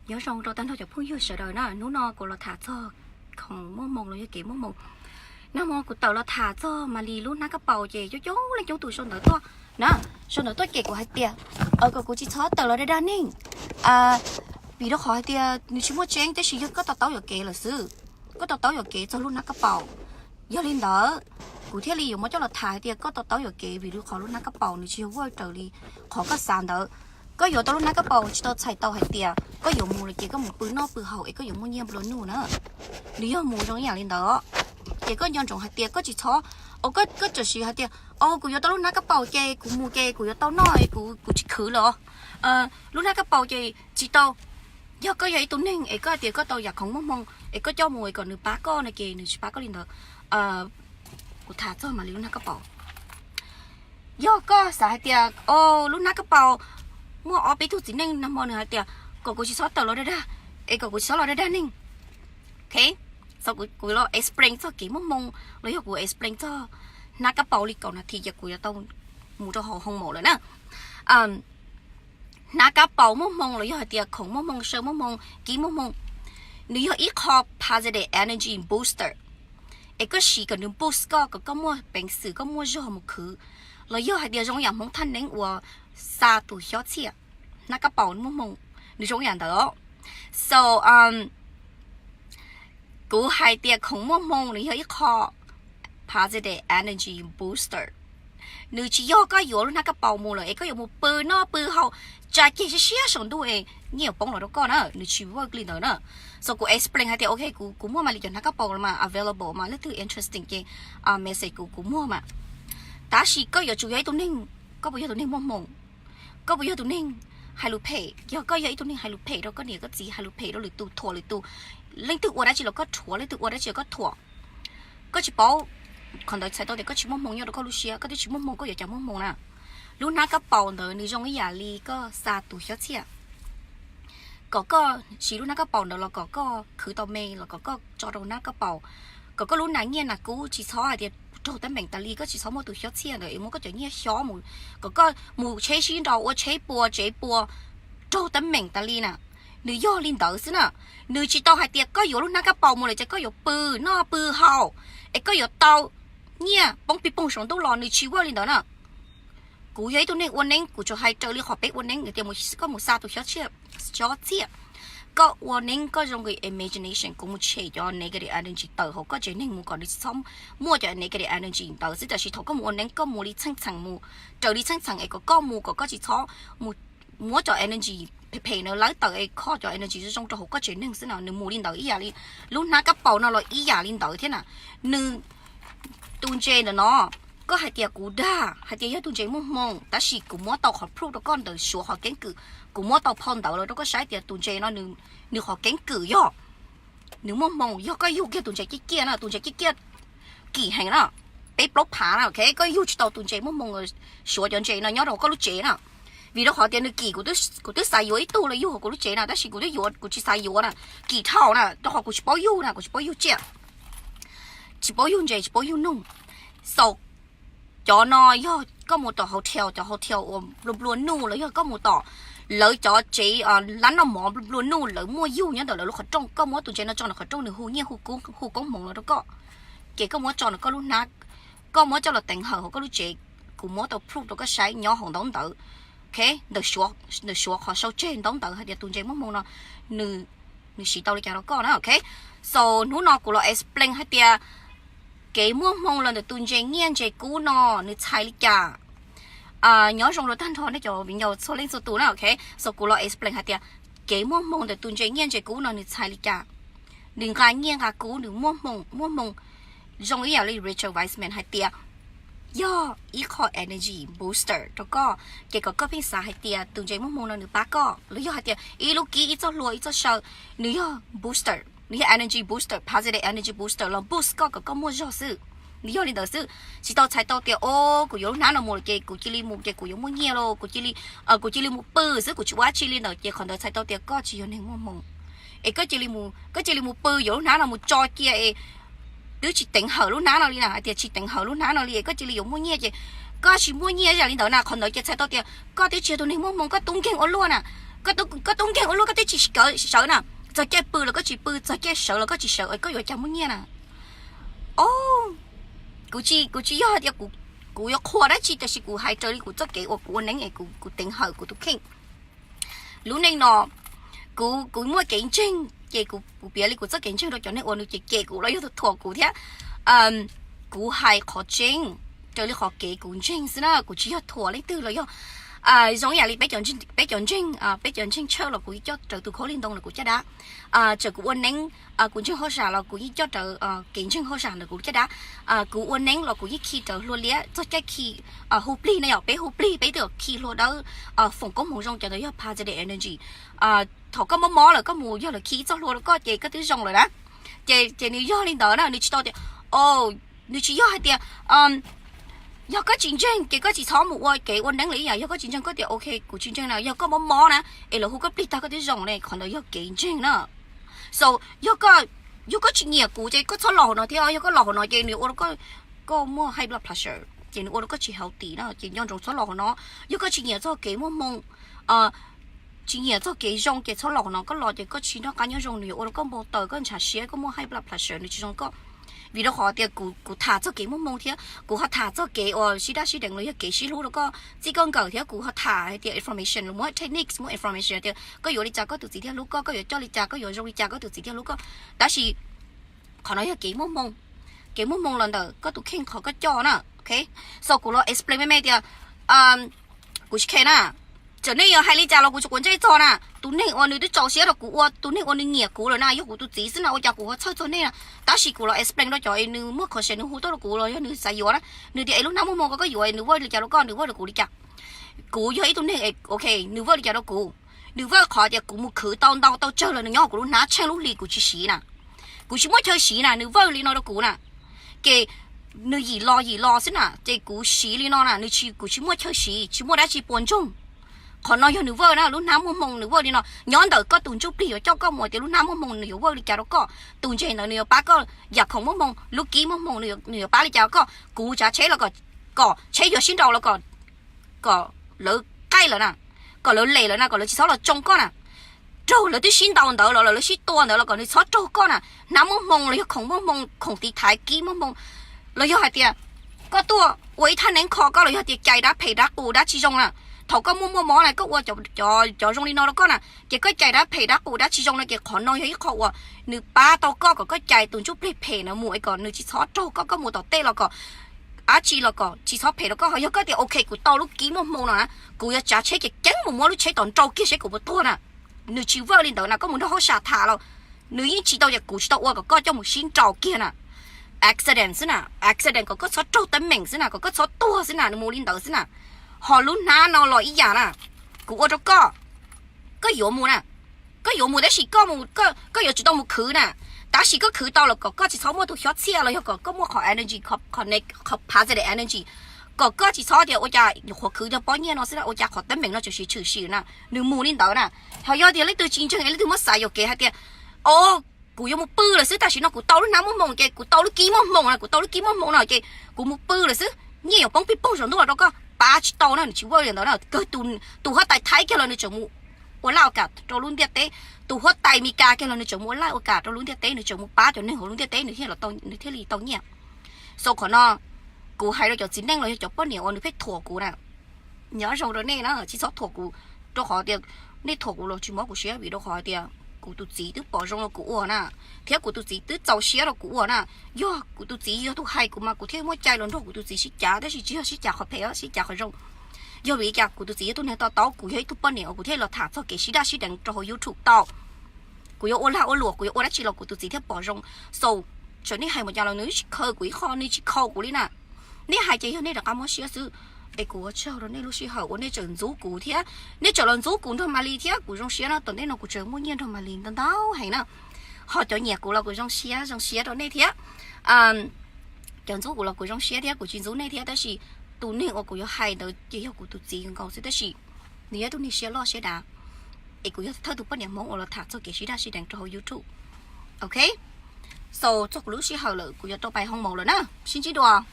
Nyob zoo rau tag nrho cov phooj ywg sawv daws na, hnub no kuv los tham txog khoom muaj hmoo los yog kev muaj hmoo. Nag hmo kuv tawm los tham txog Malis lub hnab kab paus ces coob coob leej coob tus sau ntawv tuaj na, sau ntawv tuaj ces kuv hais tias kom kuv tsis txhob tawm los dag dag neeg, vim rau qhov hais tias nws tsis muaj tseeb, tab sis yog koj to taub yuam kev lawm xwb, koj to taub yuam kev txog lub hnab kab paus. Yog li ntawd, kuv thiaj li yuav muab coj los tham hais tias koj to taub yuam kev, vim rau qhov lub hnab kab paus nws tsis yog word raws li qhov koj xav ntawd. Koj yuav tau lub hnab kab paus tsis tau txhais tau hais tias koj yuav mus los ces koj mus pw noj pw haus es koj yuav muaj nyiaj nplua nuj na. Nws yog mus zoo ib yam li ntawd, ces koj nco ntsoov hais tias koj tsis txhob, o, koj tseem siv hais tias, o, kuv yuav tau lub hnab kab paus ces kuv mus ces kuv yuav tau noj, kuv kuv tsis khwv lawm. Lub hnab kab paus ces tsis tau. Yog koj yog ib tug neeg es koj hais tias koj tau yam khoom muaj hmoo es koj coj mus es kom nws pab koj no ces nws tsis pab koj li ntawd. Kuv tham txog Malis lub hnab kab paus. Yog koj xav hais tias, o, lub hnab kab paus, muaj ob peb tug txiv neej nag hmo nws hais tias kom kuv tsis txhob tawm los dag dag, es kom kuv tsis txhob los dag dag neeg. Ok, kuv los explain txog kev muaj hmoo los yog kuv explain txog hnab kab paus li kaum nas this ces kuv yuav tau mus rau hauv hoo maum lawm na. Hnab kab paus muaj hmoo los yog hais tias khoom muaj hmoo, saw muaj hmoo, kib muaj hmoo, nws yog ib qho positive energy booster. Es koj siv kom nws boost koj, kom koj muaj peev xwm, koj muaj zog mus khwv. Los yog hais tias zoo yam hmoov thaj neeb uas xa tus xyob txhiaj, hnab kab paus muaj hmoo, nws zoo yam ntawd. So, kuv hais tias khoom muaj hmoo nws yog ib qho positive energy booster. Nws tsis yog koj yuav lub hnab kab paus mus lawm es koj yuav mus pw noj pw haus, tsa ceg siab siab saum ntuj es nyiaj poob los rau koj na, nws tsis work li ntawd na. So kuv explain hais tias, ok, kuv muaj Malis cov hnab kab paus los mas available mas leej twg interesting ces message kuv, kuv muag mas. Tab sis koj yuav tsum yog ib tug neeg, koj puas yog tus neeg muaj hmoo? Koj puas yog tus neeg hais lus phem? Yog koj yog ib tug neeg hais lus phem rau koj niam koj txiv, hais lus phem rau lwm tus, thuam lwm tus, leej twg ua dab tsi los koj rhuav, leej twg ua dab tsi los koj thuam, koj tsis paub, qhov ntawd txhais tau tias koj tsis muaj hmoo nyob rau koj lub siab. Koj twb tsis muaj hmoo koj yuav cas muaj hmoo na? Lub hnab kab paus ntawd nws zoo ib yam li koj xa tus xyob txhiaj. Kom koj siv lub hnab kab paus ntawd los kom koj khwv tau me los kom koj tso rau hnab kab paus, kom koj lub nas nyiaj nas kub tsis txhob hais tias raug teeb meem tas li, koj tsis txhob muaj tus xyob txhiaj ntawd es muab koj cov nyiaj xyob mus, kom koj mus tsheb sib nraus, ua tsheb puas tsev puas, raug teeb meem tas li na. Nws yog li ntawd xwb na. Nws tsis tau hais tias koj yuav lub hnab kab paus mus lawm ces koj yuav pw noj pw haus es koj yuav tau nyiaj poob pig poog saum ntuj los, nws tsis work li ntawd na. Kuv yog ib tug neeg ua neeb, kuv tsuas hais raws li qhov peb ua neeb tias koj mus xa tus xyob txhiaj, koj ua neeb koj zoo li imagination, kuv mus tshem cov negative energy tawm hauv koj tsev neeg mus kom nws tsis txhob muaj cov negative energy ntawd xwb. Tiam sis thaum koj mus ua neeb koj mus li txheej txheem mus, raws li txheej txheem es kom koj mus kom koj tsis txhob mus muab cov energy phem phem ntawd lawv tawm es kho cov energy zoo zoo rau hauv koj tsev neeg xwb na. Nws mus li ntawd ib yam li lub hnab kab paus no los ib yam li ntawd thiab na. Nws, tus ntses ntawm no, koj hais tias kuv dag hais tias yog tus ntses muaj hmoo, tab sis kuv muab tau qhov proof rau koj ntawm Suav qhov keeb kwm, kuv muab tau phau ntawv los rau koj saib tias tus ntses no nws qhov keeb kwm yog nws muaj hmoo. Yog koj yug kiag tus ntses ciaj ciaj na, tus ntses ciaj ciaj kim heev na, peb plaub phav na, ok, koj yug tsis tau tus ntses muaj hmoo Suav cov ntses no nyob rau koj lub tsev na. Vim rau qhov tias nws kim, kuv twb xav yuav ib tug los yug hauv kuv lub tsev na, tab sis kuv twb yuav, kuv tsis xav yuav na, kim dhau na, rau qhov kuv tsis paub yug na, kuv tsis paub yug tsiaj, tsis paub yug ntses, tsis paub yug noog. So cov no yog koj mus tom hotel, cov hotel uas nplua nplua nuj los yog koj mus tom lawv cov tsev lab noj mov nplua nplua nuj, lawv muaj yug nyob ntawm lawv lub qhov rooj, koj muab tus ntses no tso ntawm qhov rooj nws hu nyiaj hu koob hmoov los rau koj, ces koj muab tso ntawm koj lub hnab, koj muab coj los teev hawm hauv koj lub tsev. Kuv muab tau proof rau koj saib nyob hauv ntaub ntawv, ok, ntawm Suav qhov sau tseg ntaub ntawv hais tias tus ntses muaj hmoo no nws, nws siv tau li cas rau koj na, ok. So hnub no kuv los explain hais tias kev muaj hmoo los ntawm tus ntses nyiaj ntses kub no nws txhais li cas. Nyob zoo rau tag nrho nej cov viv ncaus txhua leej txhua tus na, ok. So kuv los explain hais tias kev muaj hmoo ntawm tus ntses nyiaj ntses kub no nws txhais li cas. Nws nqa nyiaj nqa kub, nws muaj hmoo, muaj hmoo zoo ib yam li Rachel Wiseman hais tias yog ib qho energy booster rau koj, ces kom koj pheej xav hais tias tus ntses muaj hmoo no nws pab koj, los yog hais tias ib lub kib, ib txoj hlua, ib txoj saw, nws yog booster, nws yog energy booster, positive energy booster los boost koj kom koj muaj zog xwb. Nws yog li ntawd xwb, tsis tau txhais tau tias o, kuv yuav lub hnab no mus lawm ces kuv cia li mus ces kuv yuav muaj nyiaj lauj, kuv cia li, kuv cia li mus pw xwb, kuv tsis ua dab tsi li ntawd, ces qhov ntawd txhais tau tias koj tsis yog neeg muaj hmoo. Es koj cia li mus, koj cia li mus pw, yuav lub hnab no mus tso cia es twb tsis teev hawm lub hnab no li na, hais tias tsis teev hawm lub hnab no li es koj cia li yuav muaj nyiaj ces koj tsis muaj nyiaj yam li ntawd na, qhov ntawd ces txhais tau tias koj twb tsis yog tus neeg muaj hmoo, koj tub nkeeg ua luaj na. Koj tub nkeeg ua luaj koj twb tsis sawv na. Txog caij pw los koj tsis pw, txog caij sawv los koj tsis sawv, koj yuav cas muaj nyiaj na? O, kuv tsis, kuv tsis yog hais tias kuv yuav qhuas dab tsi, tiam sis kuv hais raws li kuv txoj kev uas kuv ua neeb es kuv teev hawm kuv tus kheej. Lub neej no kuv, kuv muaj kev ntseeg ces kuv, kuv piav li kuv txoj kev ntseeg rau cov neeg uas nws cem cem kuv los yog thuam kuv thiab. Kuv hais qhov tseeb raws li qhov kev kuv ntseeg xwb na, kuv tsis yog thuam leej twg los yog zoo ib yam li peb cov ntseeg, peb cov ntseeg tshaj los kuv yeej coj raws tus khaub lig ntoo ntawm kuv caj dab. Txawm kuv ua neeb, kuv ntseeg hauj sam los kuv yeej coj raws kev ntseeg hauj sam ntawm kuv caj dab. Kuv ua neeb los kuv yeej khi raws hluas liab, txog caij khi hu plig na, yog peb hu plig peb twb khi hlua dawb, foom koob hmoov zoo, cov ntawd yog positive energy. Thaum koj mob mob lawm koj mus yog lawv khi ib txoj hlua rau koj ces koj twb zoo lawm na. Ces, ces nws yog li ntawd na, nws tsis tau tias, o, nws tsis yog hais tias yog koj tsis ntseeg ces koj tsis txhob mus ua kev ua neeb li ib yam, yog koj tsis ntseeg koj tias ok kuv tsis ntseeg na, yog koj mob mob na es lawv hu koj plig tag koj twb zoo ne, qhov ntawd yog kev ntseeg na. So yog koj, yog koj tsis nyiam kuv ces koj txhob los hauv no thiab, yog koj los hauv no ces nws ua rau koj, koj muaj high blood pressure ces nws ua rau koj tsis healthy na, ces nco ntsoov txhob los hauv no. Yog koj tsis nyiam txog kev muaj hmoo, tsis nyiam txog kev zoo ces txhob los hauv no, koj los ces koj tsis noj qab nyob zoo, nws yuav ua rau koj npau taws, koj ntshav siab, koj muaj high blood pressure, nws tsis zoo koj. Vim rau qhov tias kuv, kuv tham txog kev muaj hmoo thiab kuv ho tham txog kev uas sib daj sib deev los yog kev sib hlub rau koj txij koj nkawm thiab kuv ho tham hais tias information los muab techniques, muab information tias koj yuav li cas koj tus txiv thiaj hlub koj, koj yuav coj li cas, koj yuav zoo li cas koj tus txiv thiaj hlub koj. Tab sis qhov no yog kev muaj hmoo, kev muaj hmoo los ntawm koj tus kheej qhov koj coj na, ok. So kuv los explain me me tias kuv tsis khe na, txawm nej yuav hais li cas los kuv tsis quav ntsej txog na. Tus neeg uas nws twb txaus siab rau kuv ua, tus neeg uas nws nyiam kuv lawm na yog kuv tus txiv xwb na, ua cas kuv ho txhawj txog nej na. Tab sis kuv los explain rau cov es nws muaj qhov se nws hu tuaj rau kuv los yog nws xav yuav na, nws tias es lub hnab muaj hmoo ko koj yuav es nws vawj li cas rau koj, nws vawj rau kuv li cas. Kuv yog ib tug neeg, ok, nws vawj li cas rau kuv, nws vawj qhov tias kuv mus khwv tau ntau tau tsawg los nws nyob kuv lub hnab tsheej lub hli kuv tsis siv na, kuv tsis muaj chaw siv na, nws vawj li no rau kuv na. Ces nws yim los yim los xwb na, ces kuv siv li no na, nws tsis, kuv tsis muaj chaw siv, tsis muaj dab tsi puas ntsoog. Qhov no yog nws vawj na, lub hnab muaj hmoo nws vawj li no. Nyob ntawm koj tus ntsuj plig yuav coj koj mus tias lub hnab muaj hmoo nws yuav vawj li cas rau koj. Tus ntses ntawd nws yuav pab koj yam khoom muaj hmoo, lub kib muaj hmoo nws yuav pab li cas rau koj. Kuv tsav tsheb los kom, kom tsheb yuav sib nraus los kom, kom lawv qaij lawm na, kom lawv lem lawm na, kom lawv tsis txhob los tsoo koj na. Raug lawv twb sib ntaus ntawd los lawv sib tua ntawd los kom nws txhob raug koj na. Hnab muaj hmoo los yog khoom muaj hmoo, khoom tiv thaiv kib muaj hmoo, los yog hais tias koj tuaj ua ib thaj neeb kho koj los yog tias cais dab phem dab qus dab tsi zoo na, thaum koj muaj muaj mob na koj ua cov zoo li no rau koj na, ces koj cais dab phem dab qus dab tsi zoo na, ces qhov no yog ib qho uas nws pab tau koj kom koj cais tus ntsuj plig phem na mus es kom nws tsis txhob raug koj, koj mus tom tej los kom dab tsi los kom tsis txhob phem rau koj. Ho yog koj tias ok kuv tau lub kib muaj hmoo no na, kuv yuav tsav tsheb ceev ceev mus muab lub tsheb tom nraus kiag seb kuv puas tuag na. Nws tsis vawj li ntawd na, koj mus nrog hauj sam tham los nws yeej tsis tau, yog kuv tsis tau ua kom koj coj mus sib nraus kiag na. Accident xwb na, accident kom koj txhob raug teeb meem xwb na, kom koj txhob tuag xwb na, nws mus li ntawd xwb na. Ho lub hnab no los ib yam na, kuv ua rau koj, koj yuav mus na, koj yuav mus tab sis koj, koj yuav tsum tau mus khwv na. Tab sis koj khwv tau lawm kom koj tsis txhob muaj tus xyob txhiaj los yog kom koj muaj qhov energy, qhov positive energy, kom koj tsis txhob tias ua cas nyuam qhuav khwv tau pob nyiaj no xwb na, ua cas qhov teeb meem no tshwm sim tshwm sim na, nws mus li ntawd na. Ho yog tias leej twg tsis ntseeg es leej twg muab xav yuam kev hais tias o, kuv yuav mus pw lawm xwb, tam sim no kuv tau lub hnab muaj hmoo ces kuv tau lub kib muaj hmoo na, kuv tau lub kib muaj hmoo no ces kuv mus pw lawm xwb, nyiaj yuav poob pij poog saum ntuj los rau koj, pab tsis tau na, nws tsis vawj li ntawd na. Kawg tus huab tais Thaib kiag los nws tseem mus ua laj ua kam rau lub ntiaj teb, tus huab tais Meskas kiag los nws tseem mus ua laj ua kam rau lub ntiaj teb, nws tseem mus pab cov neeg hauv lub ntiaj teb nws thiaj li tau nyiaj. So qhov no kuv hais rau cov txiv neej los yog cov poj niam uas nws pheej thuam kuv na, nyob zoo rau nej na, tsis txhob thuam kuv, rau qhov tias nej thuam kuv los tsis mob kuv siab, vim rau qhov tias kuv tus txiv twb pom zoo rau kuv ua na, thiab kuv tus txiv twb txaus siab rau kuv ua na. Yog kuv tus txiv yog tus hais kuv mas kuv thiaj muaj cai los nrog kuv tus txiv sib cav, tab sis tsis yog sib cav qhov phem, sib cav qhov zoo. Yog vim li cas kuv tus txiv yog tus neeg to taub, kuv yog ib tug poj niam uas kuv thiaj los tham txog kev sib daj sib deev rau hauv YouTube tau. Kuv yuav ua lag ua luam, kuv yuav ua dab tsi los kuv tus txiv thiaj pom zoo. So txawm nej hais mus cas los nws tsis khaws kuv ib qho, nws tsis khaus kuv li na. Nej hais ces yog nej rov qab mob siab xwb. Es kuv ua tsaug rau nej lub sij hawm uas nej tseem ntxub kuv thiab nej tseem los ntxub kuv nrog Malis thiab, kuv zoo siab no, tom ntej no kuv tseem muaj nyiaj nrog Malis ntau ntau heev na. Ho cov nyiam kuv los kuv zoo siab, zoo siab rau nej thiab. Cov ntxub kuv los kuv zoo siab thiab, kuv tsis ntxub nej thiab, tab sis tus neeg uas kuv yuav hais ntawd ces yog kuv tus txiv nkaus xwb, tab sis nws yog tus neeg siab loj siab dav, es kuv yog thawj tus poj niam Hmoob uas los tham txog kev sib daj sib deev rau hauv YouTube. Ok, so txog kuv lub sij hawm lawm, kuv yuav rau pais hoo maus lawm na, sib ntsib dua.